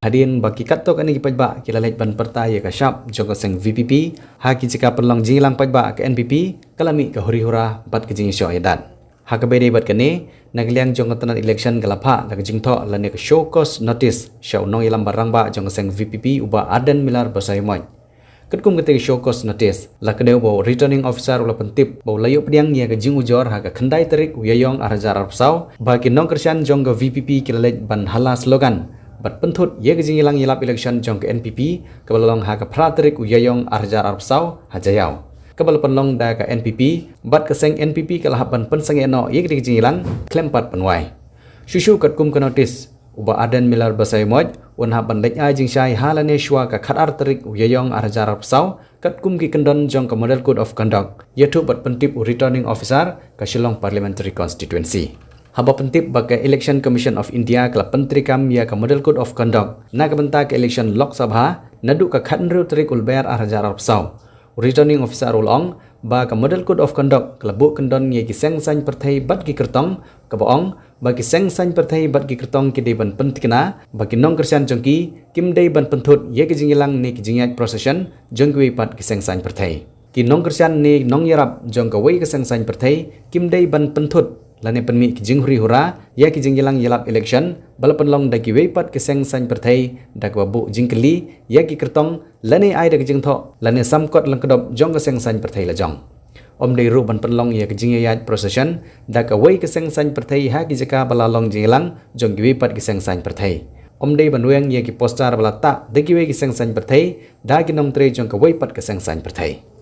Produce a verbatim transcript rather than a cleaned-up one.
Hadien ba ki katto katne ki paidbah ki la leit ban pyrta ïa ka shap jong ka seng VPP ha ki jaka pynlong jingïalang paidbah ka NPP, ka la mih ka huri hura bad ka jingïashoh ïadat. Ha kaba ïadei bad kane, na ka liang jong ka tnat election ka la phah da ka jingthoh lane ka show cause notice sha u nongïalam rangbah jong ka seng VPP, u Bah Ardent Miller Basaiawmoit. Katkum kata ka show cause notice, la kdew ba u Returning Officer u la pyntip ba u la ïoh pdiang ïa ka jingujor ha ka khyndai tarik u Ïaïong ar hajar arphew saw ba ki nongkyrshan jong ka VPP ki la leit ban hala slogan bad pynthut ïa ka jingïalang ïalap election jong ka NPP kaba la long ha ka phra tarik u Ïaïong ar hajar arphew saw ha Jaïaw, kaba la pynlong da ka NPP, bad ka seng NPP ka la hap ban pynsangeh noh ïa kata ka jingïalang khlem pat pynwai. Shuh shuh katkum ka notice, u Bah Ardent Miller Basaiawmoit un hap ban leit ai jingshai ha lane shuwa ka khatar tarik u Ïaïong ar hajar arphew saw katkum ki kyndon jong ka Model Code of Conduct, ïathuh bad pyntip u Returning Officer ka Shillong Parliamentary Constituency. Haba pyntip ba ka Election Commission of India ka la pyntreikam ïa ka Model Code of Conduct na ka bynta ka election Lok Sabha naduh ka khathynriew tarik u Lber ar hajar arphew saw, u Returning Officer u la ong ba ka Model Code of Conduct ka la buh kyndon ïa ki seng saiñ pyrthei bad ki kyrtong, kaba ong ba ki seng saiñ pyrthei bad ki kyrtong ki dei ban pynthikna ba ki nongkyrshan jong ki kim dei ban pynthut ïa ki jingïalang ne ki jingïaid procession jong kiwei pat ki seng saiñ pyrthei. Ki nongkyrshan ne nongïarap jong kawei ka seng saiñ pyrthei kim dei ban pynthut lane pynmih ki jinghuri hura ïa ki jingïalang ïalap election ba la pynlong da kiwei pat ki seng saiñ pyrthei da kaba buh jingkylli ïa ki kyrtong lane ai da ka jingthoh lane samkot lyngkdop jong ka seng saiñ pyrthei lajong. Ym dei ruh ban pynlong ïa ka jingïaid procession da kawei ka seng saiñ pyrthei ha ki jaka ba la long jingïalang jong kiwei pat ki seng saiñ pyrthei. Ym dei ban weng ïa ki poster ba la tah da kiwei ki seng saiñ pyrthei da ki nongtrei jong kawei pat ka seng saiñ pyrthei.